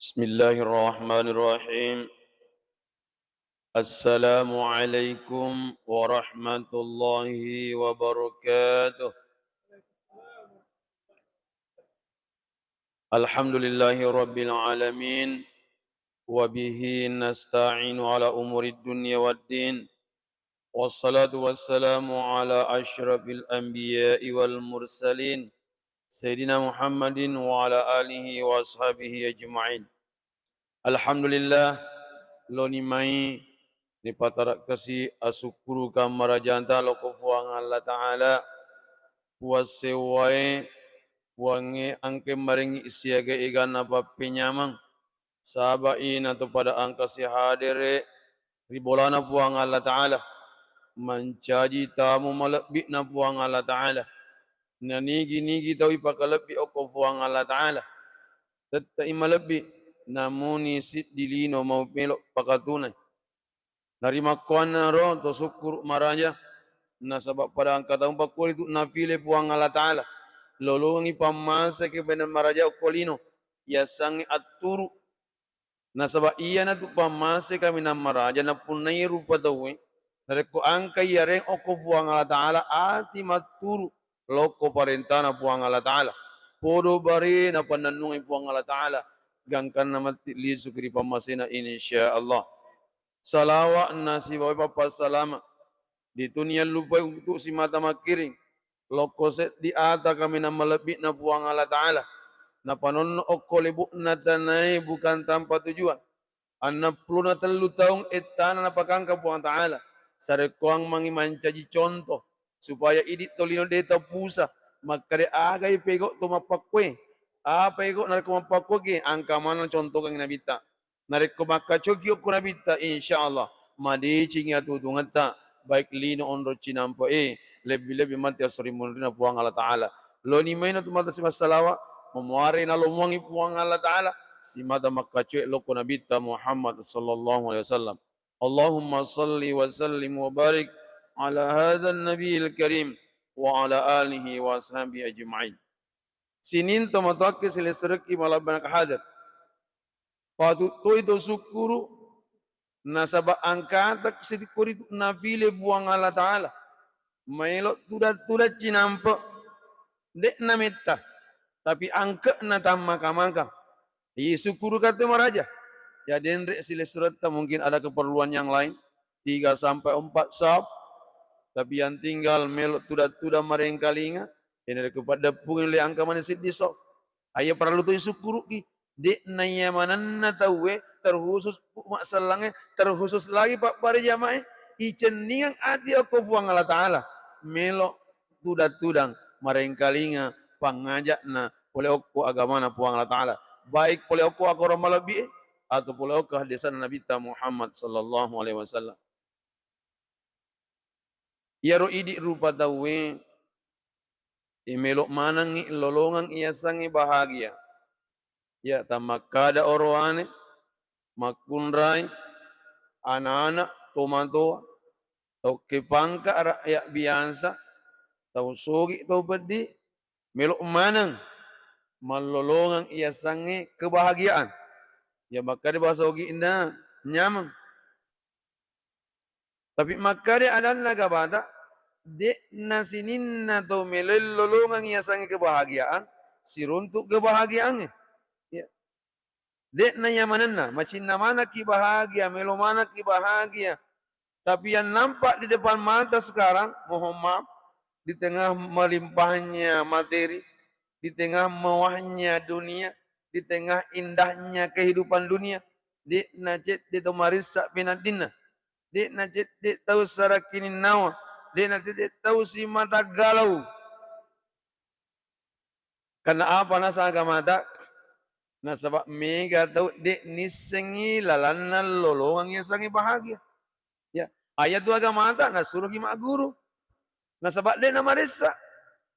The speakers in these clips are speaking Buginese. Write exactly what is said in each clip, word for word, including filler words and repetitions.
Bismillahirrahmanirrahim. Assalamualaikum warahmatullahi wabarakatuh. Alhamdulillahi rabbil alamin. Wa bihi nasta'inu ala umurid dunya waddin. Wassalatu wassalamu ala asyrafil anbiya'i wal mursalin, Sayyidina Muhammadin wa ala alihi wa ashabihi ajma'in. Alhamdulillah, loni mai nipatarekkasi asukkurukang marajanta lao ko Fuang Allah Ta'ala, Puang sewwae, Puangnge engkae marengngi siaga eganna pappenyameng, saba'i nato pada engkasi hadere ri bolana Fuang Allah Ta'ala, mancaji tamu malebbi'na Fuang Allah Ta'ala. Nanigi-nigi tau ipakalebbi okko Fuang Allah Ta'ala, tette'i malebbi, namuni siddi lino mau melo pakatunai. Narimakkuannaro to sukkuru maraja, nasaba pada engka tau pakkoritu nafile Fuang Allah Ta'ala, lolongengngi pammaseke benna maraja okko lino, yasengnge atturu. Nasaba iyanatu pammase kaminang maraja napunnai rupa tauwe, narekko engka iyareng okko Fuang Allah Ta'ala ati matturu lokko parentana Fuang Allah Ta'ala, podo bare napannennungai Fuang Allah Ta'ala, gangkanna matti lisuki ri pammasena, insya Allah. Salawa nasibawa pappassalama dituni yallupai untu simata makkiring, lokko seddi ata kaminang malebbi'na Fuang Allah Ta'ala, napanonno okko lebo'na tanae bukan tanpa tujuan. Enneng pulona tellu taung ettana napakangka Puang Ta'ala, sarekkoang mangi mancaji contoh, supaya idi tolino de tapusa makkeda agai pego to mappakkue, apa ego narekko mappakkueki, engka maneng contohkangngi Nabitta. Narekko makkacoki okko Nabitta, insya Allah madecengi atutungetta, baik lino onro cinampe e, lebbi-lebbi matti esso ri munrina Puang Allah Ta'ala. Loni maina tu mata simassalawa, mamuare nalomuangi Puang Allah Ta'ala, simata makkacoe lokko Nabitta Muhammad sallallahu alaihi wasallam. Allahumma salli wa sallim wa barik ala hadzan nabiyil karim wa ala alihi wa ashabihi ajma'in. Sining tomatoakke silessurekki malebbi hadir. Patut toi to sukkuru, nasaba engkata sitikko ritu nafile Puang Allah Ta'ala. Maelo tudang-tudang cinampe, de'na metta, tapi angke'na tammaka-maka. Iya, sukkurukang tu maraja. Ya, denre silessuretta mungkin ada keperluan yang lain, tiga sampai empat saf, tapi yang tinggal melo tudang-tudang marengkalinga, ya, narekko paddeppungi le angka maneng siddi saf. Ayo parellu to isukkuruki. De'na iya manenna tauwe, terkhusus massellangnge, terkhusus lagi pabbare jamae, icenningang ati okko Puang Allah Ta'ala, melo tudang-tudang marengkalinga pangaja'na pole okko agamana Puang Allah Ta'ala, baik pole okko akorang malebbi'e atau pole okko haddesanna Nabitta Muhammad sallallahu alaihi wasallam. Iyaro idi rupa tauwe, e, melo manengngi lolongeng iyasengnge bahagia. Ya, tammakkada orowane, makkunrai, anak-anak, tomatoa, tau kepangka, rakyat biasa, tau sogi, tau peddi, melo maneng mallolongeng iyasengnge kebahagiaan. Ya, makkada bahasa ogi'na nyameng. Tapi makkada adanna gabata, de'na sininna tau melo lolongeng iyasengnge kebahagiaan, siruntu kebahagiaangnge. Ya. De'na iya manenna, macinna manekki bahagia, melo manekki bahagia. Tapi yang nampak di depan mata sekarang, mohon maaf, di tengah melimpahnya materi, di tengah mewahnya dunia, di tengah indahnya kehidupan dunia, de'na cedde tau marissa penaddinna, de'na cedde tau sarakininnawa, de'na cedde tau simata galau. Karena apa nasaba agamata? Nasaba mega tau de' nissengngi lalanna lolongeng yasengnge bahagia. Ya, ayatu agamata nasuroki magguru. Nasaba de' namaressa.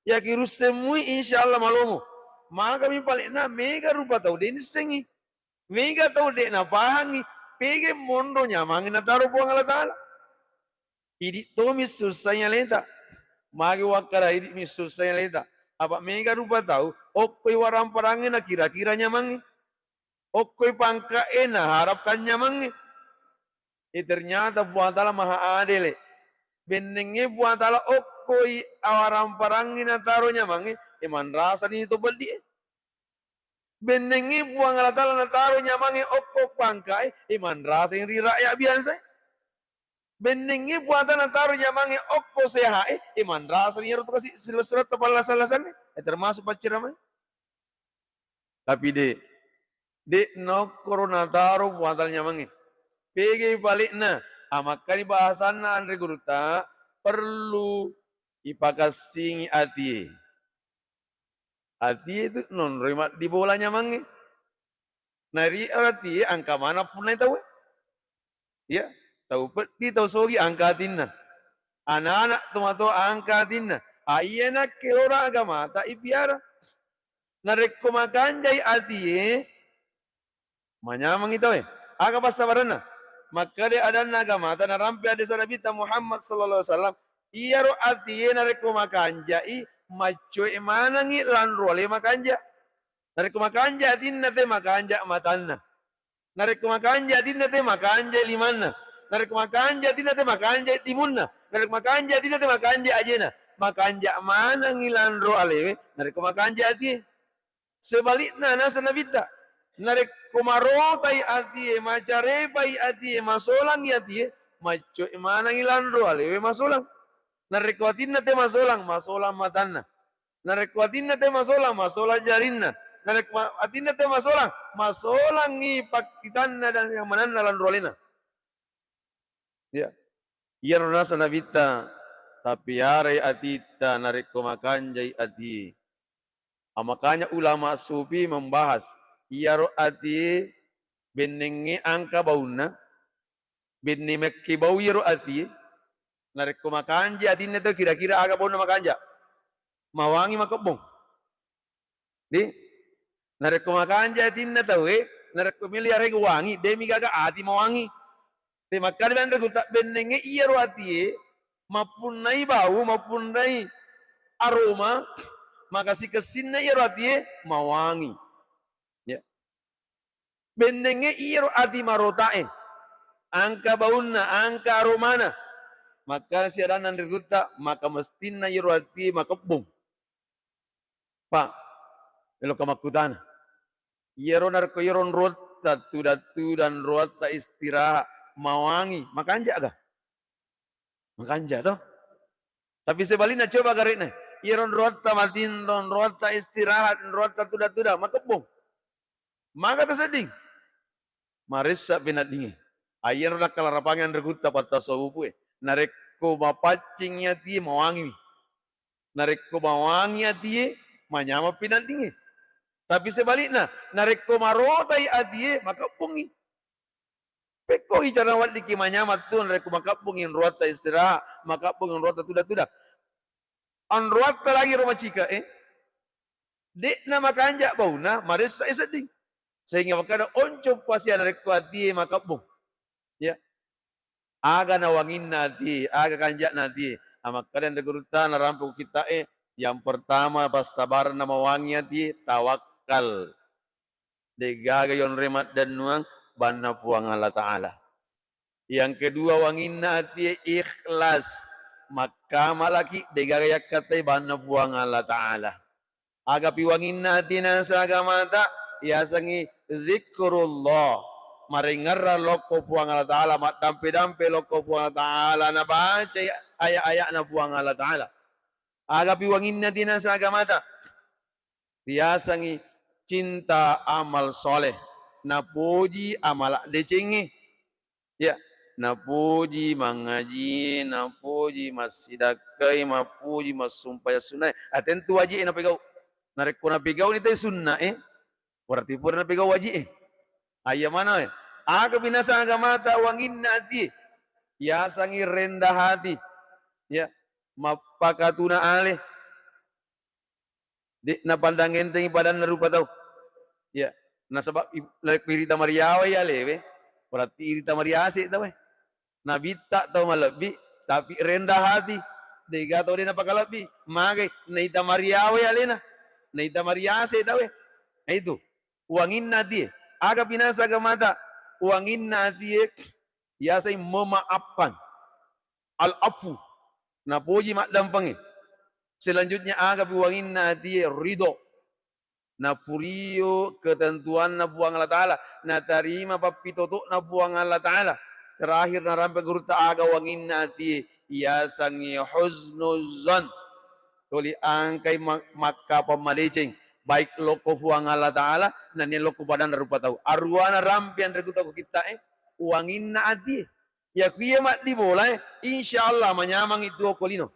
Yaki russeng mui, insya Allah malomo. Magami palekna mega rupa tau de' nissengngi. Mega tau de' napahangngi, pega monro nyamangngi nataro Puang Allah Ta'ala. Idi tomi sussai aleta. Magi wakkada idi mi sussai aleta. Apa mega rupa tau, okkoi waramparangnge nakira-kira nyamangngi. Okkoi pangka'e, naharap kanyamangnge. Eh, ternyata Puang Ta'ala Maha Adele. Bennengnge Puang Ta'ala okkoi awaramparangnge nataro nyamangnge, eh, manrasani to peddi'e. Bennengnge Puang Allah Ta'ala nataro nyamangnge okko pangka'e, eh, manrasani ri rakyat biasa. Bennengnge Puang Ta'ala nataro nyamangnge okko seha'e, eh, manrasani iyaro to kasi silessuretta pallasa-lasangnge, eh, termasuk pacceramae. Tapi de', de' nokkoro nataro Puang Ta'ala nyamangnge. Pegai pale'na, amakkani bahasanna anre gurutta, perlu ipakassingi atie. Atie tu nonroi maddibola nyamangnge. Nari atie angka maneng punnai tauwe. Iya, tau peddi, tau sogi angka atinna. Anak-anak tomatoa angka atinna. Aiya nakke lora agamata ipiara. Narekko makanjai atie, manyamangngi tauwe. Aga passabarenna? Makkeda adanna agamata narampe hadis Nabitta Muhammad sallallahu alaihi wasallam, iyaro atie narekko makanjai, maccoe manengngi lanro ale makanja. Narekko makanja atinna te, makanja matanna. Narekko makanja atinna te, makanja limanna. Narekko makanja atinna te, makanja timunna. Narekko makanja atinna te, makanja ajena. Makanja manengngi lanro alewe narekko makanja atie. Sebalikna, naseng Nabitta, narekko marotai atie, macarepai atie, masolangi atie, maccoe manengngi lanro alewe masolang. Narekko atinna te masolang, masolang matanna. Narekko atinna te masolang, masolang jarinna. Narekko ma-, atinna te masolang, masolangngi pakkitanna dan manenna lanro alena. Iya. Iyaro naseng Nabitta, tapiarai atitta narekko makanjai atie. Ah, makanya ulama sufi membahas, iyaro atie bennengnge angka baunna, benne mekke bau iyaro atie, narekko makanja atinna to, kira-kira aga baunna makanja? Mawangi, makebbong? Di? Narekko makanja atinna tauwe, narekko melo yarega wangi, demi gaga ati mawangi. Te makkada anre gurutta, bennengnge iyaro atie mappunnai bau, mappunnai aroma, makasing-kessinna iyaro atie mawangi. Ya. Bennengnge iyaro ati marotae, angka baunna, angka aromana, makkasi adanna anre gurutta, maka mestinna iyaro atie makebbong. Pa, meloka makkutana. Iyaro narekko iyaro onroatta tudang-tudang, onroatta istirahat, mawangi, makanja ga? Makanja to. Tapi sebalikna, coba gare'na. Iyaro onroatta matinro, onroatta istirahat, onroatta tudang-tudang, makebbong. Maga tasedding? Maressa penaddingnge. Aiyaro nakkalarapangi anre gurutta pattasawufu'e. Narekko mapaccing atie, mawangiwi. Narekko mawangi atie, manyameng penaddingnge. Tapi sebalikna, narekko marotai atie, makebbongngi. Pekkogi cara weddikki manyameng tu, narekko makebbongngi onroatta istirahat, makebbongngi onroatta tudang-tudang. Onroatta lagi ro macika'e, de'na makanja bauna, maressa i sedding. Sehingga makkeda, onco puasia narekko atie makebbong. Ya. Aga nawanginna atie, aga kanja'na atie. Amakkeda anre gurutta narampe ku kitta'e, yang pertama, passabarenna mawangi atie, tawakkal. De'gaga yonroi maddennuang, banna Puang Allah Ta'ala. Yang kedua, wanginna atie ikhlas. Makkamalaki, de'gaga yakkattai, banna Puang Allah Ta'ala. Agapi wanginna atie naseng agamata, yasengngi zikrullah. Marengngerang lokko Puang Allah Ta'ala, maddampe-dampe lokko Puang Allah Ta'ala, nabacai aya-aya'na Puang Allah Ta'ala. Agapi wanginna atie naseng agamata, riasengngi cinta amal soleh, napoji amala decengnge. Ya, napoji mangajie, napoji massidakkai, mapoji massumpajang sunnae. Ah, tentu waji'e napegau. Narekko napegauni te sunnae, berarti pura napegau waji'e. Ah, iya maneng e. Agapi naseng agamata wanginna atie? Yasengngi rendah hati. Ya, mappakatuna ale. De' napandang entengi padanna rupa tau. Ya, nasaba i-, narekko irita mariawai alewe, berarti irita mariase tauwe. Nabitta tau malebbi, tapi rendah hati. De'ga tau de' napakalebbi, magai naita mariawai alena, naita mariase tauwe. Nah, itu wanginna atie. Aga pinasa agamata? Uwanginna atie, yaseng memaafkan. Al-afu. Napoji maddampengnge. Selanjutnya, aga pi uwanginna atie? Ridho. Napurio ketentuanna Puang Allah Ta'ala, natarima pappitoto'na Puang Allah Ta'ala. Terakhir, narampe gurutta, aga uwanginna atie? Yasengnge husnuzan. Tuli angkai ma-, makkapang madeceng, baik lokko Puang Allah Ta'ala nennia lokko padanna rupa tau. Aruana rampe anre gurutta ko kitta'e, uwanginna atie. Yakuya maddi bolae, insya Allah manyameng itu okko lino.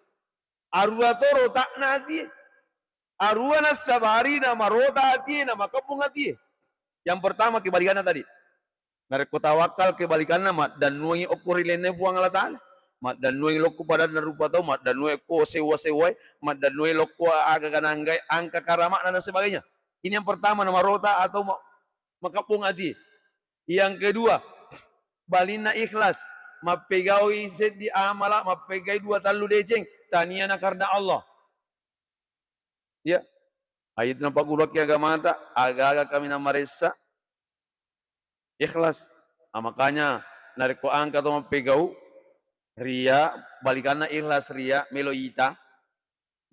Aruwa to rota'na atie. Aruwa nassabari namarota atie, namakebbong atie. Yang pertama, kebalikanna tadi. Narekko tawakkal, kebalikanna maddannuangngi okko ri lainna Puang Allah Ta'ala. Maddannuangngi lokko padanna rupa tau, maddannuangngi okko sewwa-sewwae, maddannuangngi lokko aga-aga nanggae, angka karama'na dan sebagainya. Ini yang pertama, namarota atau ma-, makebbong atie. Yang kedua, balinna ikhlas, mappegaui seddi amala, mappegai dua tallu deceng, tania na karena Allah. Ya, itu napaggurukki agamata, aga-aga kaminang maressa, ikhlas. Ah, makanya narekko angka to mappegau, ria, balikanna ikhlas, ria, melo ita,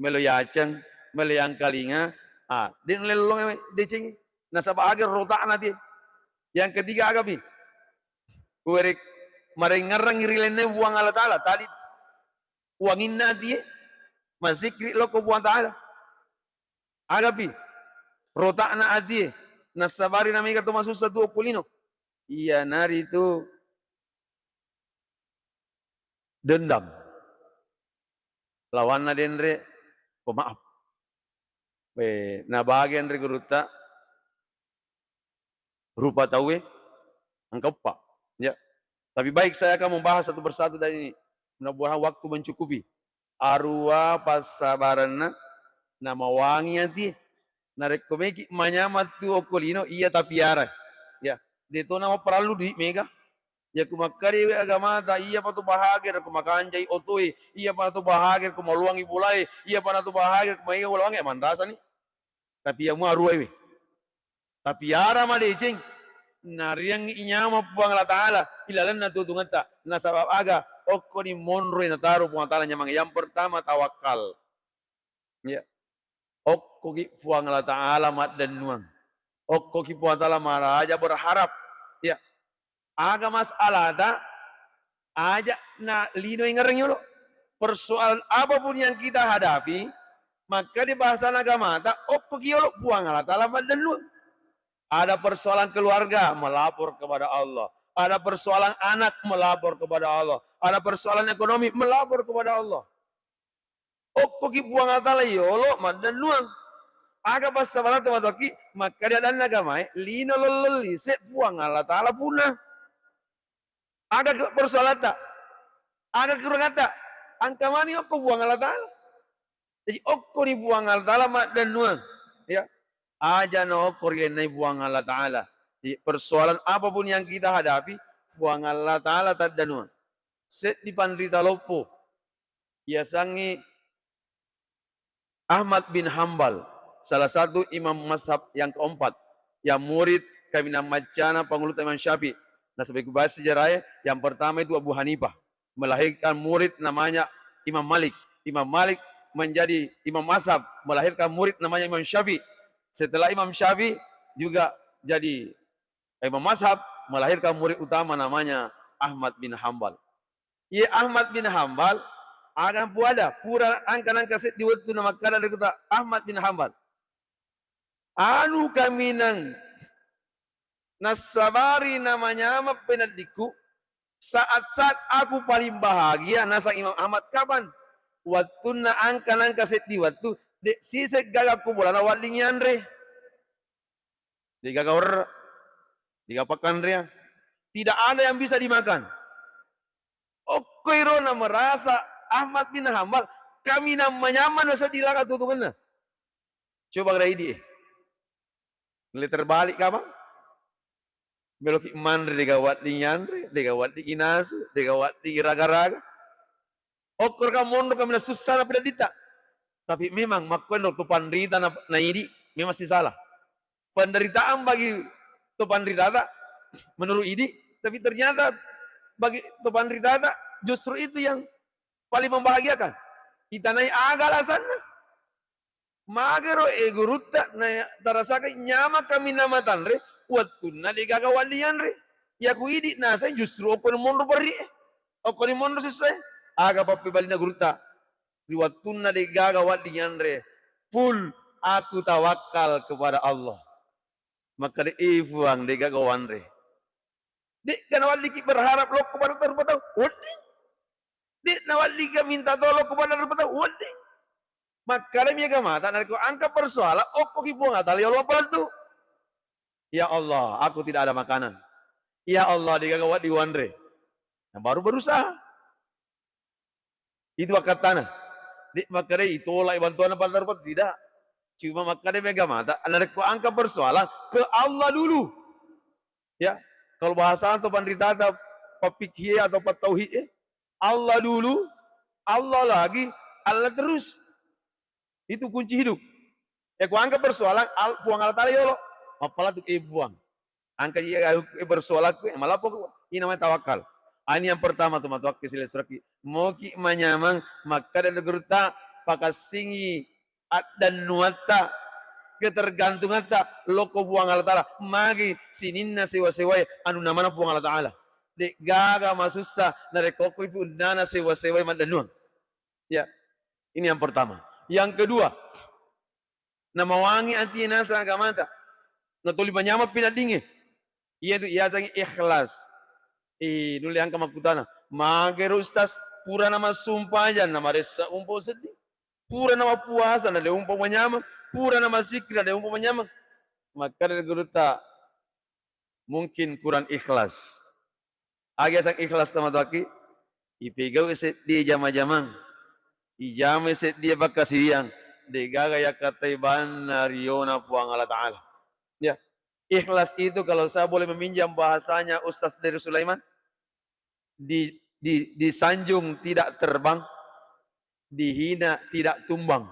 melo yaceng, melo yangkalinga, ah, de' nulle lolongngi decengngi. Nasaba aga rota'na tie. Yang ketiga, agapi? Kuwerek marengngerang ri lainna Puang Allah Ta'ala, tadi uwanginna atie, masikri lokko Puang Ta'ala. Agapi? Rota'na atie, nassabari namega to masussa tu okko lino. Iyanaritu dendam. Lawanna denre pemaaf. Eh, nabage anre gurutta rupa tauwe engka eppa. Ya. Tapi baik, saya akan membahas satu persatu tadi ini. Mudah-mudahan waktu mencukupi. Aruwa passabarenna namawangi atie. Narekko meki manyameng tu okko lino, iya tapiara. Ya, de' to namaparellu dui' mega. Iya ku makkadewe agamata, iyapa tu bahagia ko makanjai otoe, iyapa tu bahagia ko maluangi bolae, iyapa tu bahagia ko maega ulawangnge, manrasani. Tapi iya mua aruwaewe. Tapi ara madeceng, nariangngi nyameng Puang Allah Ta'ala ilalenna tutungetta. Nasaba aga? Okkoni monroi nataro Puang Allah Ta'ala nyameng. Yang pertama, tawakal. Ya. Okkoki Puang Allah Ta'ala maddennuang. Okkoki Puang Allah Ta'ala maraja berharap. Ya. Aga masalata, aja na lino ingereng yolo. Persoalan apapun yang kita hadapi, maka di bahasa agamata, okkoki yolo Puang Allah Ta'ala maddennuang. Ada persoalan keluarga, melapor kepada Allah. Ada persoalan anak, melapor kepada Allah. Ada persoalan ekonomi, melapor kepada Allah. Okkoki Puang Allah Ta'ala yolo maddennuang. Aga passabarata matoki, makkeda adanna agamae, lino lollong lise Puang Allah Ta'ala punna. Aga ke-, persoalata? Aga kekurangata? Angka mani okko Puang Allah Ta'ala. Jadi okkoni Puang Allah Ta'ala maddennuang. Ya. Aja na okko ri lainna Puang Allah Ta'ala. Jadi persoalan apapun yang kita hadapi, Puang Allah Ta'ala taddennuang. Seddi panrita loppo. Yasengnge Ahmad bin Hambal, salah satu imam mazhab yang keempat, yang murid kaminang maccana pangulutta Imam Syafi'i. Nasaba ku bahas sejarah, yang pertama itu Abu Hanifah, melahirkan murid namanya Imam Malik. Imam Malik menjadi imam mazhab, melahirkan murid namanya Imam Syafi'i. Setelah Imam Syafi'i juga jadi imam mazhab, melahirkan murid utama namanya Ahmad bin Hambal. Iye Ahmad bin Hambal, aga puada, pura angka-angka seddi wettu na makkada ri kota Ahmad bin Hambal. Anu kaminang nassabari namanyameng peneddikku, saat-saat aku paling bahagia, naseng Imam Ahmad, kapan? Wettunna angka-angka seddi wettu, de' siseng gaga ku bolana wedding yanre. Degaga werre', degaga pakkanreang. Tidak ada yang bisa dimakan. Okkoiro na merasa Ahmad bin Hambal, kaminang manyameng na seddi laka tutungenna. Coba gara idi, eh. Nilai terbalik kapang? Meloki manre, degaga wedding yanre, degaga wedding inasu, degaga wedding iraga-raga. Okkorka monro kaminang sussana pededditta. Tapi memang makkuenro tu panrita na, naidi memang sisala. Penderitaan bagi to panritata menurut idi, tapi ternyata bagi to panritata justru itu yang paling membahagiakan. Itanai aga alasanna. Magero e gurutta na tarasakai nyamang kaminang matanre wettunna degaga wedding yanre. Yaku idi naseng justru okkoni monro perri e. Okkoni monro sussa e. Aga pappebalina gurutta? Ri wettunna degaga wedding yanre, full aku tawakkal kepada Allah. Makkeda, "Eh, Puang, degaga wanre." De'ga naweddikki berharap lokko pada rupa tau? Wedding. De' naweddikki minta tolong kepada rupa tau? Wedding. Makkedami agamata, narekko engka persoalan, okkoki Puang Allah Taala, ya Allah, palettu. "Ya Allah, aku tidak ada makanan. Ya Allah, degaga wedding wanre." Nah, baru berusaha. Itu akkattana. De' makkedai itolak bantuanna pada rupa, tidak. Cuma makkedami agamata, narekko engka persoalan, ke Allah dulu. Ya, kalau bahasa atau panritata, papikhi atau patauhid, eh, Allah dulu, Allah lagi, Allah terus. Itu kunci hidup. Ya, ku engka persoalan, al-, Puang Allah Taala yolo. Mappala tu, "Eh, Puang, engka iya, eh, persoalanku, eh, malappo ku." Ini namanya tawakal. Ah, ini yang pertama tu, matuakki silessuraki. Moki manyamang, makkeda gurutta, pakassingi addannuatta, ketergantungatta lokko Puang Allah Taala. Magi sininna sewa-sewae anu namana Puang Allah Taala. De'gaga masussa narekko okko ipunnana sewa-sewae maddannuang. Ya, ini yang pertama. Yang kedua, namawangi atie naseng agamata. Natoli manyameng pinaddingnge. Iyatu yasengnge ikhlas. Eh, nulle engka makkutana, "Magero Ustaz, pura namassumpajang namaressa umpa seddi. Pura namappuasa na de' umpa manyameng. Pura namasikri na de' umpa manyameng." Makkeda gurutta, "Mungkin kurang ikhlas." Aga yaseng ikhlas, tomatoakki? Ipegau'i seddie jama-jamang, ijamai seddie pakkasiwiang, de'gaga yakkatai banna riona Puang Allah Taala. Ya, ikhlas itu kalau saya boleh meminjam bahasanya Ustaz Deru Sulaiman, di, di, disanjung tidak terbang, dihina tidak tumbang.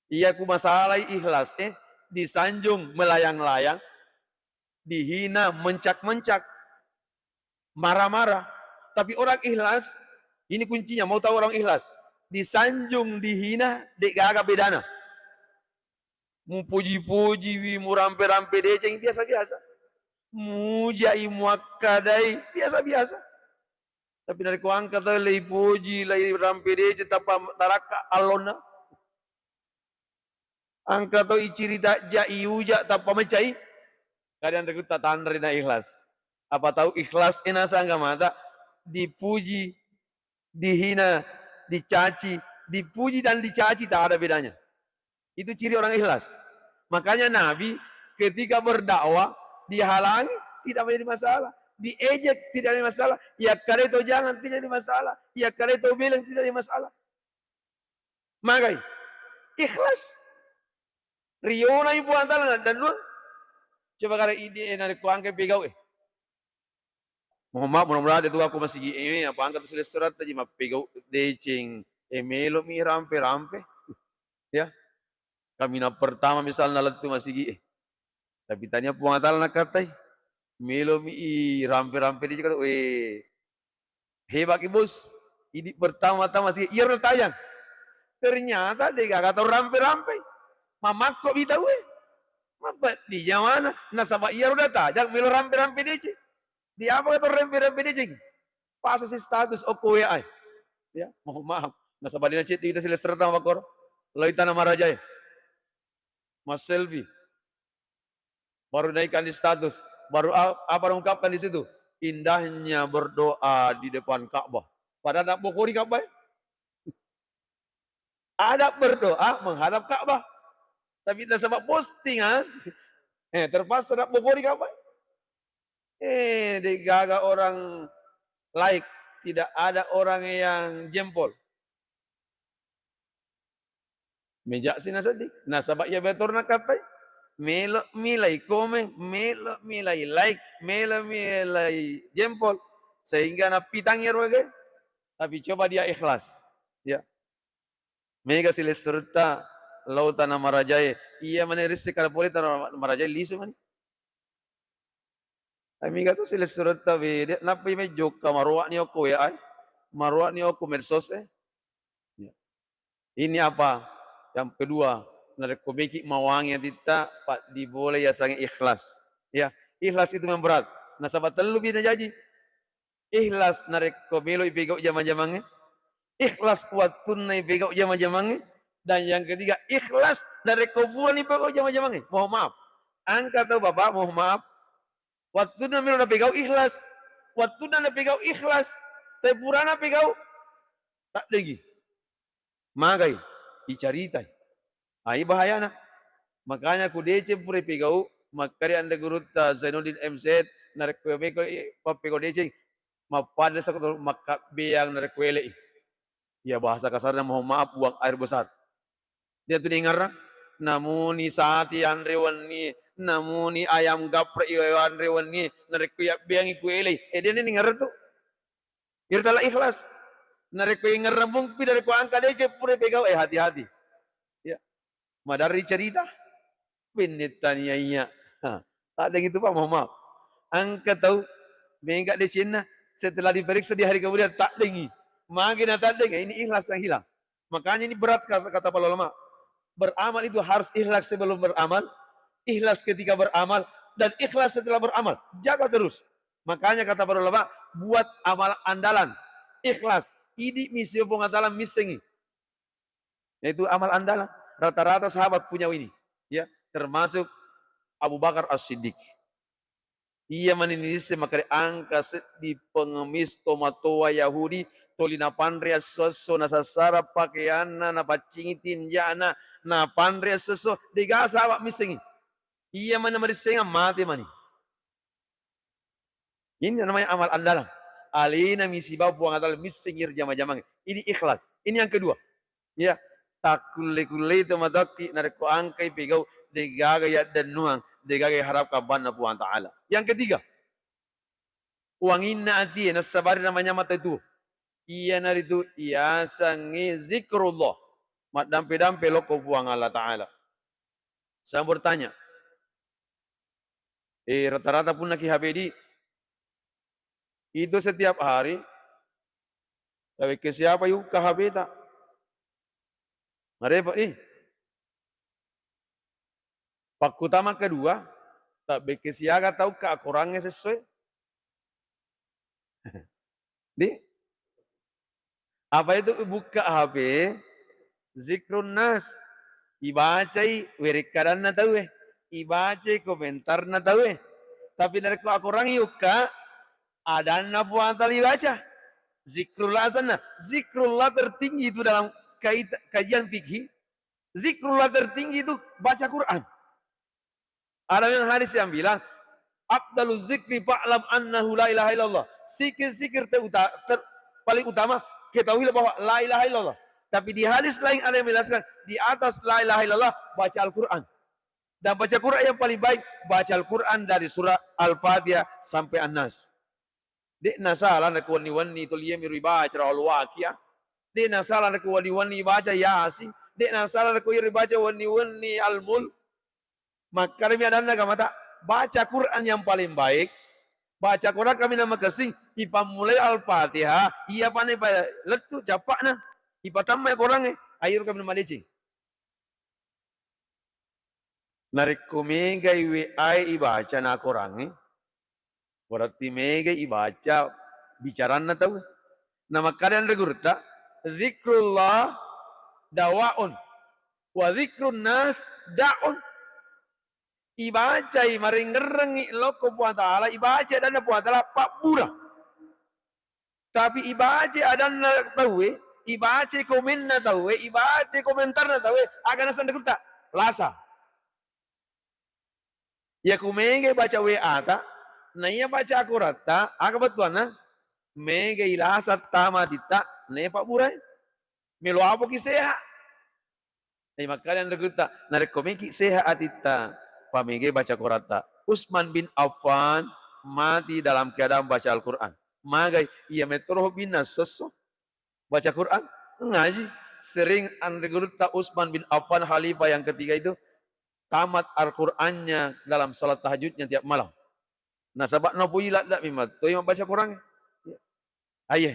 Iya ku masalai ikhlas, eh, disanjung melayang-layang, dihina mencak-mencak, marah-marah. Tapi orang ikhlas, ini kuncinya, mau tahu orang ikhlas? Disanjung, dihina, de'gaga bedana. Mupuji-pujiwi, murampe-rampe deceng, biasa-biasa. Mujai, muakkadai, biasa-biasa. Tapi narekko engka tau leipoji, leirampe deceng, tappa tarakka allonna. Engka tau icirita ja, iuja, tappa mecai. Kadang rekutta tanre na ikhlas. Apa tau ikhlas e naseng agamata, dipuji, dihina, dicaci, dipuji dan dicaci tak ada bedanya. Itu ciri orang ikhlas. Makanya Nabi ketika berdakwah dihalangi, tidak menjadi masalah. Diejek, tidak menjadi masalah. Yakkadai to jangan, tidak jadi masalah. Yakkadai to beleng, tidak jadi masalah. Magai? Ikhlas. Riona i Puang Taala dan nuang. Coba kada idi e narekko engka pegau e. Mohon maaf, mudah-mudahan de tu aku masigi e, apa engka tu silessuretta ji mappegau deceng. E, melo mi rampe-rampe. Ya. Kaminang pertama misalna lettu masigi e. Tapi tania Puang Taala nakkatai. Melo mi i rampe-rampe deceng kata, we, hebat ki bos. Idi pertama-tama si iyaro tayang. Ternyata degaga tau rampe-rampe. Mamakko bi tau e. Mapeddi jamanna. Nasaba iyaro da tajang melo rampe-rampe deceng. Di apa kata rempe-rempe deceng? Pasasi status okko W A e. Ya, mohon maaf. Nasaba dena ceddi kita silessuretta makkoro. Loi tana marajae. Mas selfie. Baru naikkan di status. Baru a-, apa diungkapkan di situ? Indahnya berdoa di depan Ka'bah. Padahal nak bokori Ka'bah e. Ada berdoa menghadap Ka'bah. Tapi nasaba postingan, eh, terpaksa nak bokori Ka'bah. Eh, degaga orang like, tidak ada orang yang jempol. Meja sih naseddi. Nasaba iya betor nakkatai. Melo mi lai komen, melo mi lai like, melo mi lai jempol. Sehingga napitang iyaro aga. Tapi coba dia ikhlas. Ya. Mega silessuretta lao tana marajae. Iya mani risse kala pole tana marajae lisu mani. Tapi mega to silessuretta bede, nappai mai jokka maroani okko W A e, maroani okko medsos e. Ya. Ini apa? Yang kedua, narekko meki mawangi atitta, paddi pole yasengnge ikhlas. Ya, ikhlas itu memang berat. Nasaba tellu pi najaji. Ikhlas narekko melo ipegau jama-jamangnge. Ikhlas wattunna ipegau jama-jamangnge. Dan yang ketiga, ikhlas narekko purani ipegau jama-jamangnge. Mohon maaf. Engka tau Bapak, mohon maaf. Wattunna melo napegau ikhlas. Wattunna napegau ikhlas. Tapi purana pegau, taddengi. Magai, icaritai. Ai bahayana. Makanya ku deceng pura ipegau, makkeda anre gurutta Zainuddin M Z, narekko meko pappegau deceng, mappada sako makkabbeang narekko ele'i. Ya bahasa kasarnya mohon maaf, buang air besar. Dia tu dengar, namuni sati anre wenni, namuni ayam gaprek anre wenni, narekko yabbeangi ku ele'i. Eh, dia ni dengar tu. Iyaro tala ikhlas. Narekko ingerrang mumpi narekko engka deceng pura pegau, eh, hati-hati. Ya. Maderri cerita. Bennetta niaiya. Ha, taddengi tu, Pak, mohon maaf. Engka tau mega decenna, setelah diperiksa di hari kemudian, taddengi. Magi na taddengi, ini ikhlas yang hilang. Makanya ini berat kata, kata para ulama. Beramal itu harus ikhlas sebelum beramal, ikhlas ketika beramal, dan ikhlas setelah beramal. Jaga terus. Makanya kata para ulama, buat amal andalan, ikhlas. Idi misi Puang Allah Ta'ala missengi. Yaitu amal andalan. Rata-rata sahabat punya ini. Ya, termasuk Abu Bakar As-Siddiq. Iya mani nisseng makkeda engka seddi pengemis tomatoa Yahudi, toli napanre esso-esso, nasassara pakeanna, napaccingi tinjana, napanre esso-esso, dega sahabat missengi. Iya mani marissengang mate mani. Ini namanya amal andalan. Alena mi sibawa Puang Allah Ta'ala missengi ri jama-jamang. Ini ikhlas. Ini yang kedua. Ya, takkulle-kullei to matokki narekko engkai pegau, degaga yaddennuang, degaga harapkan banna Puang Ta'ala. Yang ketiga, wanginna atie nassabari namanya mata itu. Iyanaritu yasengnge zikrullah. Maddampe-dampe lokko Puang Allah Ta'ala. Saya bertanya, eh, rata-rata punna ki H P di, itu setiap hari, tawekke siapa yukka H P ta? Marepot ni. Pakkutama kedua, tabbekke siaga tau ka akorangnge sessoe. Di? Apa itu bukka H P? Zikrun nas. Ibacai werekkadanna tauwe. Ibacai komentarna tauwe. Tapi narekko akorangngi yukka, adanna Puang Ta'ala ibaca. Zikrullah asenna. Zikrullah tertinggi itu dalam kait-, kajian fikih. Zikrullah tertinggi itu baca Quran. Ada yang hadis yang bilang, "Afdalu zikri fa'lam annahu la ilaha illallah." Zikir-zikir ter-, uta-, ter-, paling utama, ketahuilah bahwa la ilaha illallah. Tapi di hadis lain ada yang menjelaskan, di atas la ilaha illallah, baca Al-Quran. Dan baca Quran yang paling baik, baca Al-Quran dari surah Al-Fatihah sampai An-Nas. De'na salah narekko wenni-wenni tuli iyami ribaca Al-Waqiah. De'na salah narekko wenni-wenni baca Yasin. De'na salah narekko iya ribaca wenni-wenni Al-Mulk. Makkedami adanna agamata, baca Quran yang paling baik. Baca Quran kaminang makessing, ipammulai Al-Fatihah, iya pane pa lettu cappa'na. Ipatammai Qurangnge, ayyuru kaminang madeceng. Narekko megai W A e ibaca na akorangnge, berarti megai ibaca bicaranna tauwe. Na makkeda anre gurutta, "Zikrullah dawaun, wa zikrun nas da'un." Ibacai marengngerengngi lokko Puang Ta'ala, ibacai adanna Puang Ta'ala pabbura. Tapi ibaca adanna tauwe, ibaca komenna tauwe, ibaca komentarna tauwe, aga naseng anre gurutta? Lasa. Iya ku megai baca W A ta, na iya baca akoratta, aga bettuanna? Megai lasa tama atitta, na iya pabburai. Melo apoki seha. Jadi makkeda anre gurutta, narekko meki seha atitta, pamegai baca Qur'anta. Utsman bin Affan mati dalam keadaan baca Al-Qur'an. Magai, iya metoro hobbinna esso-esso baca Qur'an, ngaji. Sering anre gurutta Utsman bin Affan, khalifah yang ketiga itu, tamat Al-Qur'annya dalam salat tahajudnya tiap malam. Nasaba napoji ladda memang toi mabbaca Quran. Ya. Aye,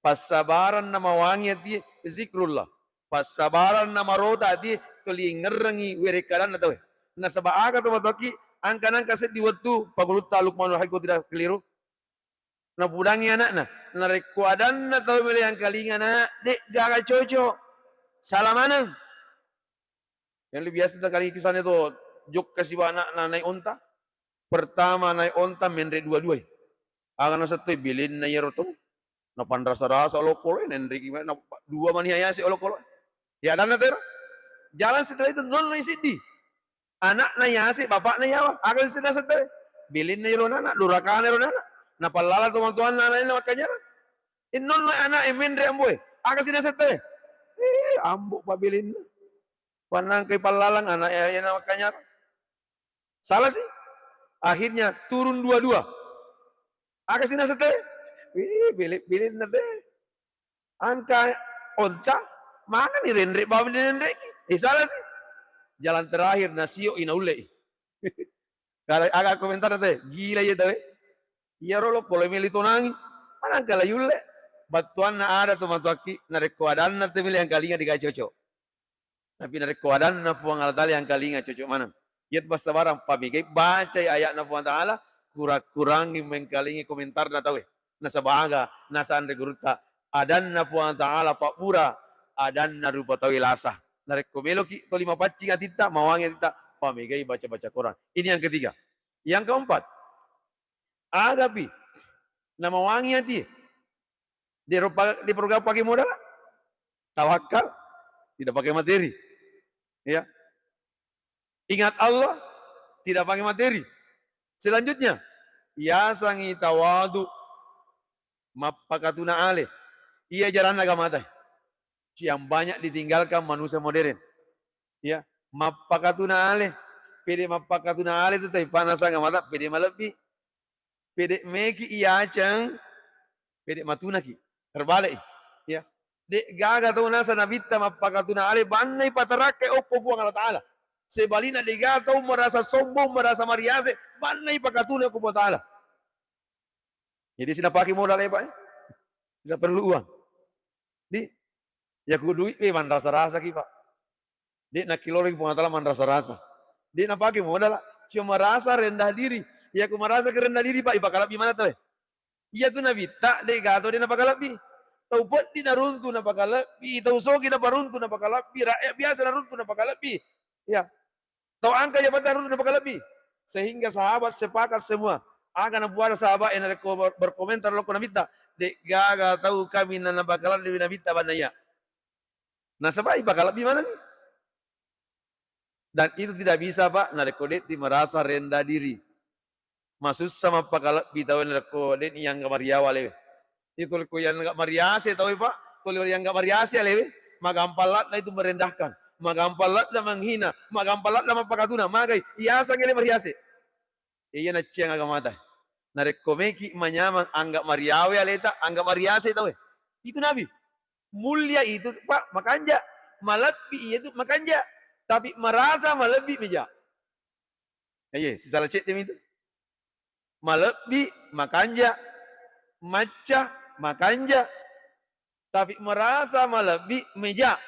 passabaranna mawangi atie zikrullah. Passabaranna marota atie toli ngerrengi werekkadanna tauwe. Nasaba aga to matoaki angka-nangka seddi wettu pagulutta Luqmanul Hakim, tidak keliru. Napudangi anakna, narekko adanna tau mele angkalinga na, de gaga cocok. Salah maneng. Yang lebih biasa tadi kisahnya to, jokka siba anakna naik onta. Pertama naik onta menre dua-dua. Aga nasettoi bilinna iyaro to. Napanrasa-rasa olokolo, nenreki na dua mani ayase olokolo. Ya adanna tero. Jalan setelah itu nonno isiddi. Anakna yase, bapakna yawa, aga sisena sette. Bilinna iro nana, durakana iro nana. Napallala tomatoanna anakna makkanjara. Innonna anak e menre amboe, aga sisena sette. Eh, ambo pabilinna. Panangkai pallalang anak e, ena makkanjara. Salah sih. Akhirnya turun dua-dua. Aga sisena sette. Eh, bilik-bilikna te. Angka onta, mangani renrek bawang direnreki. Eh, salah sih. Jalan terakhir, nasio i naulle i. Kala aga komentar teh, gila iya tau e. Iyaro lo pole meli tonangi. Manangka la yulle. Battuanna ada tu matuakki, narekko adanna te meli angkalinga digaga cocok. Tapi narekko adanna Puang Allah Ta'ala angkalinga cocok maneng. Iya tu passabarang, pamegai bacai ayatna Puang Ta'ala, kurang-kurangi mengkalingi komentarna tauwe. Nasaba aga, nasanre gurutta, adanna Puang Ta'ala pabbura, adanna rupa tauwe lasa. Narekko meloki toli mapaccing atitta, mawangi atitta, pamegai baca-baca Quran. Ini yang ketiga. Yang keempat, agapi namawangi ati. Di program pakai modal, tawakal, tidak pakai materi. Ya. Ingat Allah, tidak pakai materi. Selanjutnya, yasangi tawadu, mappakatuna ale. Iya jaranna agamata yang banyak ditinggalkan manusia modern. Ya, mappakatuna ale. Pede mappakatuna ale tu, tapi panasang agamata pede malebbi. Pede meki iyaceng, pede matunaki. Terbalik. Ya. De gaga tau nasa nabitta mappakatuna ale, bannai patarakkai okko Puang Allah Ta'ala. Sebaliknya de gaga tau merasa sombong, merasa mariase, bannai pakatuna okko Puang Ta'ala. Jadi sina pakai modal ya Pak ya. Tidak perlu uang. Di, ya ku duit, eh, manrasa-rasa ki Pak. De nakkiloloki Puang Allah Ta'ala manrasa-rasa. De napake modal, cuma merasa rendah diri. Iya ku merasa ke rendah diri, Pak, ipakalebbi mana tau e? Iya tu nabitta, de gato de napakalebbi. Tau peddi naruntu napakalebbi, tau sogi naparuntu napakalebbi, rakyat biasa naruntu napakalebbi. Ya. Tau angka jabatan naruntu napakalebbi. Sehingga sahabat sepakat semua. Aga napuada sahabat e narekko ber-, berkomentar lokko nabitta, de gaga tau kami na napakalebbi nabitta banna iya. Nasaba ipakalebbi manengngi. Dan itu tidak bisa, Pak, narekko de'ti merasa rendah diri. Masussa mappakalebbi tau narekko de'ni iangga mariawa alewe. Itu ko iangga mariase tau e, Pak, tuli iangga mariase alewe, magampang ladna itu merendahkan, magampang ladna menghina, magampang ladna mappakatuna, magai iaseng ele mariase. Iya nacceng agamata. Narekko meki manyameng anggap mariawe aleta, anggap mariase tau e. Itu Nabi. Mulia itu, Pak, makanja. Malebbi iya tu makanja. Tapi merasa malebbi meja. Iya, sisala cedde mi tu. Malebbi makanja. Macca makanja. Tapi merasa malebbi meja.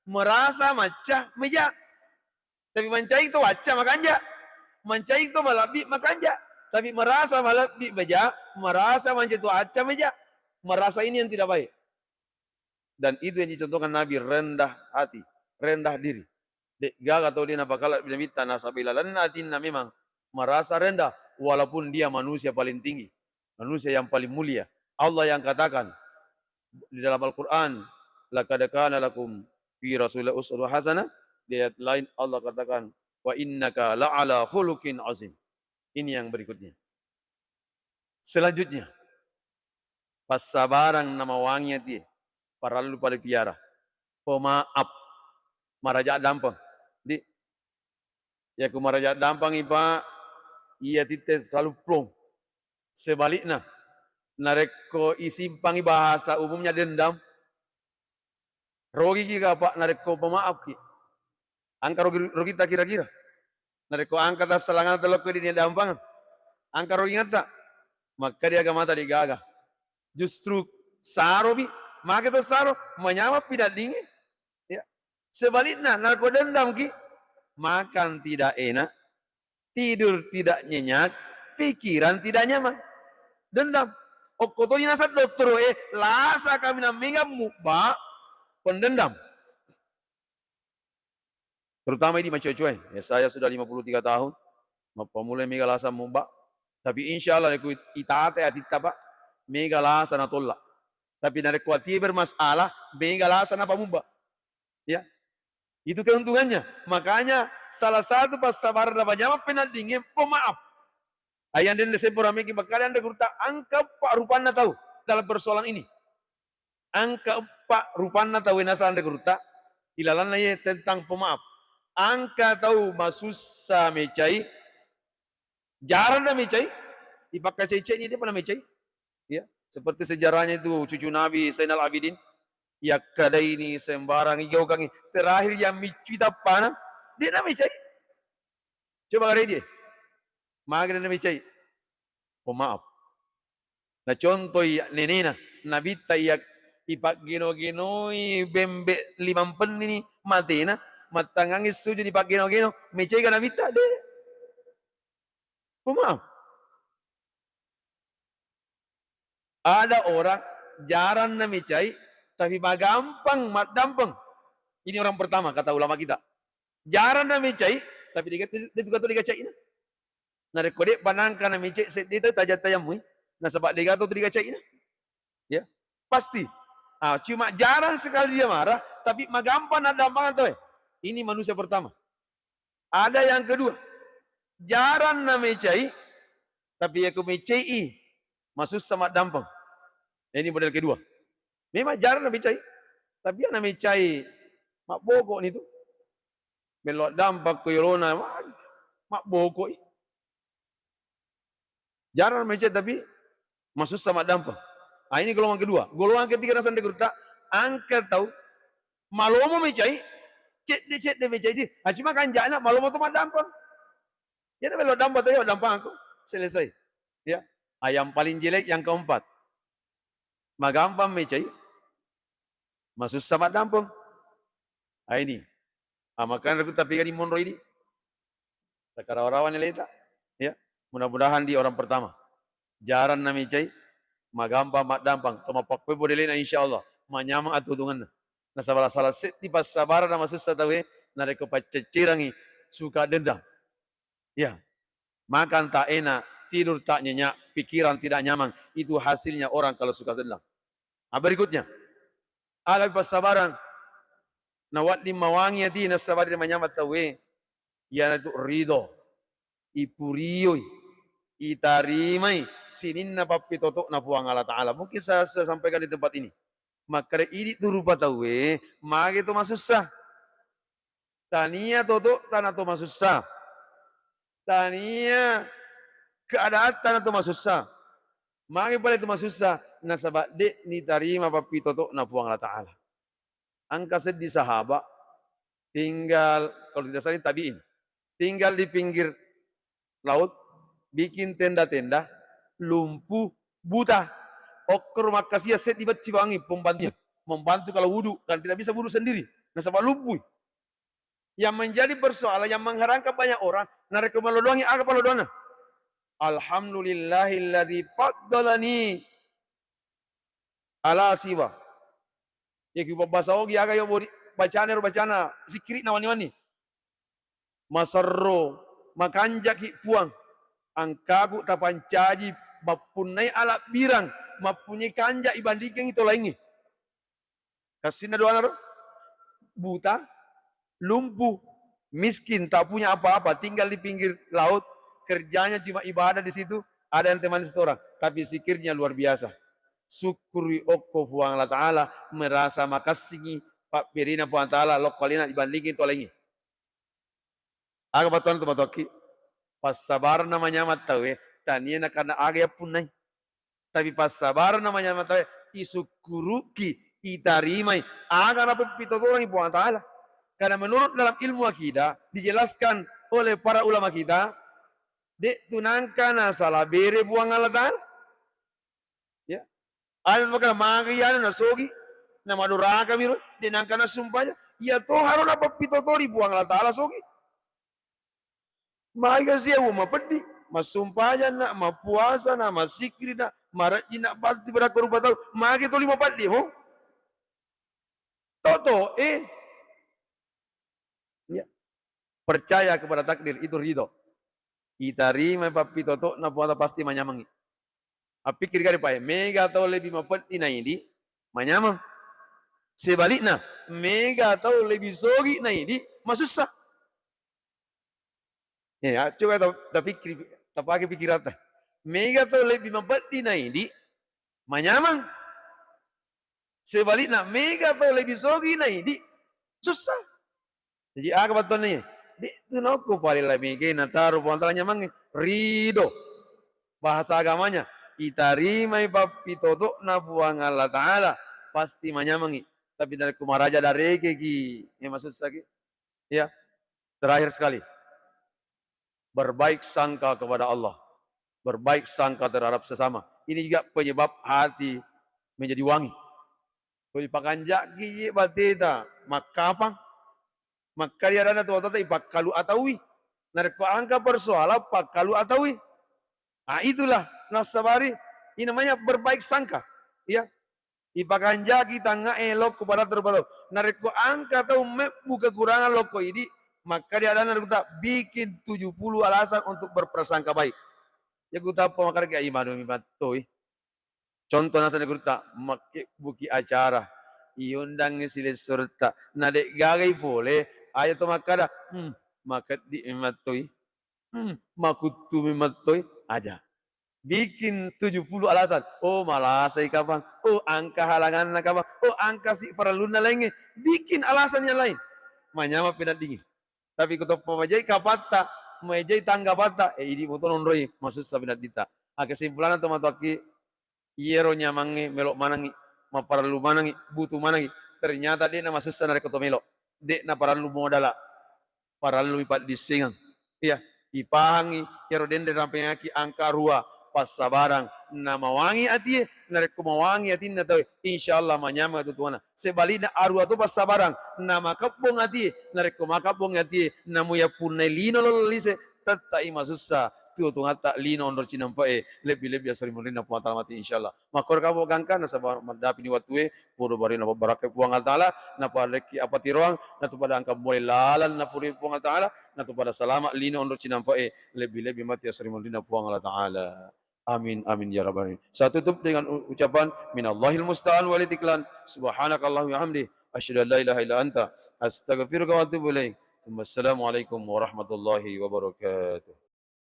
Merasa macca meja. Tapi mancai to wacca makanja. Mancai to malebbi makanja. Tapi merasa malebbi meja, merasa mancai to acca meja. Merasa ini yang tidak baik. Dan itu yang dicontohkan Nabi, rendah hati, rendah diri. De gaga tau de napakalebbi nabitta, nasaba ilalenna atinna memang merasa rendah, walaupun dia manusia paling tinggi, manusia yang paling mulia. Allah yang katakan di dalam Al-Quran, "Laqad kana lakum fi Rasulillah uswatun hasanah." Di ayat lain Allah katakan, "Wa innaka la'ala khuluqin azim." Ini yang berikutnya. Selanjutnya, passabarang namawangi atie, parellu pale piara. Pemaaf, maraja dampeng. Di, ya ku maraja dampengi, Pak, iya titte selalu plong. Sebaliknya, narekko isimpangi bahasa umumnya dendam, rogiki ka, Pak, narekko pemaafki. Angka rogi, rogita kira-kira. Narekko angka tassalangana telokko di nia dampang. Angka ro ingatta, makkeda agamata degaga. Justru saropi, maka to saro, manyamang pi daddingnge. Ya. Sebaliknya, nako dendam ki, makan tidak enak, tidur tidak nyenyak, pikiran tidak nyaman. Dendam. Okko toni naseng dottoro e, lasa kaminang mega mubba, pendendam. Terutama idi macoe-coe, ya saya sudah lima puluh tiga tahun, mappamulai mega lasa mubba. Tapi insya Allah, narekko itate atitta, Pak, mega lasa natolla. Tapi narekko atie bermasalah, mega lasa napamubba. Ya. Itu keuntungannya. Makanya salah satu passabaran manyamang penaddingnge pemaaf. Ayang dende seppo rameki makkeda anre gurutta, angka eppa rupanna tau dalam persoalan ini. Angka eppa rupanna tau e naseng anre gurutta, ilalanna ye tentang pemaaf. Angka tau masussa mecai, jarang na mecai, ipakkacai-caini, depa na mecai. Ya, seperti sejarahnya itu cucu Nabi Zainal Abidin, yakkadaini sembarang igaukangi, terakhir yang miccui tappana, de na mecai. Coba garedi e. Magi na mecai? Pemaaf. Na contoi nenena, nabitta iya ipaggeno-genoi bembe limampenni matena, mattangangi sujud ipaggeno-geno, mecai ga nabitta? De. Pemaaf. Ada orang jarang na mecai, tapi magampang maddampeng. Ini orang pertama, kata ulama kita. Jarang na mecai, tapi de, de, de tu gato digacaina. Narekko de panangka na mecai, sedde tu tajang-tajang mui. Nasaba de gato tu digacaina. Ya, pasti. Ah, cuma jarang sekali dia marah, tapi magampang na dampang tau e. Ini manusia pertama. Ada yang kedua, jarang na mecai, tapi yakko mecai i, masussa maddampeng. Ini model kedua. Memang jarang na mecai, tapi ya na mecai mabboko ni tu. Melo dampeng ko yolona, ma-, mabboko i. Jarang mecai tapi masussa maddampeng. Ah, ini golongan kedua. Golongan ketiga naseng anre gurutta, angka tau malomo mecai, cedde-cedde mecai ji. Ah, cuma kanjana malomo tu maddampeng. Ya, na melo dampeng tau, ya, dampeng aku. Selesai. Ya. Ah, yang paling jelek yang keempat. Magampang mecai, masussa maddampeng. Ah, ini. Ah, makanya aku tapi kadi monro ini. Takarawa-rawa ni leta. Ya, mudah-mudahan di orang pertama. Jarang na mecai, magampang maddampang. To mappakkoi bodelena, insya Allah. Manyamang atutunganna. Nasaba salah seddi passabaran na masussa tau e, narekko pacceccerangi suka dendam. Ya. Makan tak enak, tidur tak nyenyak, pikiran tidak nyaman. Itu hasilnya orang kalau suka dendam. Ah, berikutnya, aga passabarang nawedding mawangi ati nasaba de manyamang tau e, iyanaritu ridho, ipurioi, itarimai sininna pappitoto'na Puang Allah Ta'ala. Mungkin saya sudah sampaikan di tempat ini. Makkeda idi tu rupa tau e, magi to masussa. Tania toto tana to masussa. Tania keadaan tana to masussa. Magi pale to masussa? Nasaba de nitarima pappitoto'na Puang Allah Ta'ala. Angka seddi sahaba tinggal, kalau tidak salah ini tabi'in, tinggal di pinggir laut, bikin tenda-tenda, lumpuh, buta. Okkoro makkasiang seddi bacci bawangi pembantunya, membantu kalau wudu, kan tidak bisa wudu sendiri, nasaba lumpuh. Yang menjadi persoalan, yang mengherankan banyak orang, narekko malodoangi, aga palodoanna? Alhamdulillahilladzi faddalani ala siwa. Yaki pabbasa ogi aga yo bodi bacana ro bacana sikkiri'na wani-wani. Maserro, makanjaki Puang. Angkaku tapancaji mappunnai alabbirang, mappunyai kanja ibandingkangi to laingnge. Kassinna doana ro, buta, lumpuh, miskin, tak punya apa-apa, tinggal di pinggir laut, kerjanya cuma ibadah di situ, ada yang temani setoran, tapi zikirnya luar biasa. Syukuri okko Puang Allah Ta'ala, merasa makassingi pabberina Puang Ta'ala, lokko alena dibandingin to laingnge. Aga battuanna tu matoakki? Passabarenna manyameng tauwe, tania nakanna aga yappunnai. Tapi passabarenna manyameng tauwe, isukkuruki, itarimai aga napappitotorangi Puang Ta'ala. Karena menurut dalam ilmu akidah dijelaskan oleh para ulama kita, De' tu nangka nasala bere Puang Allah Ta'ala. Ya. Ada maka magi anu nasogi, namadoraka miro, de' nangka nasumpajang. Iya to harona pappitotori Puang Allah Ta'ala sogi. Magi sia mapeddi, massumpajang na, mapuasa na, masikri na, marajin na, pasti pada rupa tau. Magi toli mapeddi mo. Toto, eh. Ya. Percaya kepada takdir, itu ridho. Itarimai pappitoto'na Puang Allah, pasti manyamengngi. Appikkiri kari pae, mega tau lebbi mapeddi na idi, manyameng. Sebalikna, mega tau lebbi sogi na idi, masussa. Eh, ya, coba ta-, tapikkiri, tapake pikiratta. Mega tau lebbi mapeddi na idi, manyameng. Sebalikna, mega tau lebbi sogi na idi, sussa. Jaji, aga battuanna iye? De' tu naokko pale la mega nataro Puang Ta'ala nyamengnge. Ridho. Bahasa agamanya, itarimai pappitoto'na Puang Allah Ta'ala, pasti manyamengngi. Tapi narekko maraja darekeki, eh, masussaki. Ya. Terakhir sekali. Berbaik sangka kepada Allah. Berbaik sangka terhadap sesama. Ini juga penyebab hati menjadi wangi. Ko ipakanjaki ye bateta makkapang, makkadi adanna tuotata ipakkalu ataui. Narekko angka persoalan pakkalu ataui. Ah, itulah nasabari, ini namanya berbaik sangka. Ya. Ipakanjaki tangnga'e lokko pada terbatau. Narekko angka tau mebbu kekurangan lokko idi, makkadi adanna rukta, bikin tujuh puluh alasan untuk berprasangka baik. Ya, kutappa makarga imanu mi mattoi. Contoh naseng gurutta, makkebbuki acara, iundangngi silessuretta, na de' gagai pole, aja to makkada, "Hmm, makeddi mi mattoi, hmm, makuttu mi mattoi," aja. Bikin tujuh puluh alasan. Oh, malasai kapang. Oh, angka halanganna kapang. Oh, angka si parellunna laingnge. Bikin alasan yang lain. Manyameng peneddingngi. Tapi ko toppa majai kapatta, majai tanggapatta, eh, idi moto nonroi, masussa peneddita. Ah, kesimpulanna to matoakki, iyero nyamangnge melo manengngi, maparellu manengngi, butuh manengngi. Ternyata de'na masussa narekko to melo. De'na parellu modala. Parellui paddissengeng. Iya, ipahangngi iyaro denre rampengngaki angka arua, passabarang, namawangi atie. Narekko mawangi atinna tauwe, insyaallah manyameng atuo-tuona. Sebalikna, arua to passabarang, namakebbong atie. Narekko makebbong atie, namu yappunnai lino lolo lise, tettai masussa tuo-tuongatta lino onro cinampe'e, lebbi-lebbi aseri munrinna Puang Ta'ala mati, insyaallah. Makkoro kamo gangka, nasaba maddapini wattue, podo barina pabbarakkai Puang Allah Ta'ala, naparekki apatiroang, natu pada angka mulai lalang napurui Puang Allah Ta'ala, natu pada salama lino onro cinampe'e, lebbi-lebbi matti aseri munrinna Puang Allah Ta'ala. Amin, amin, ya rabbal alamin. Saya tutup dengan u-, ucapan, minallahil musta'an walil tiklan. Subhanakallahumma hamdi. Asyhadu an la ilaha illa anta. Astaghfiruka wa atubu ilaik. Assalamualaikum warahmatullahi wabarakatuh.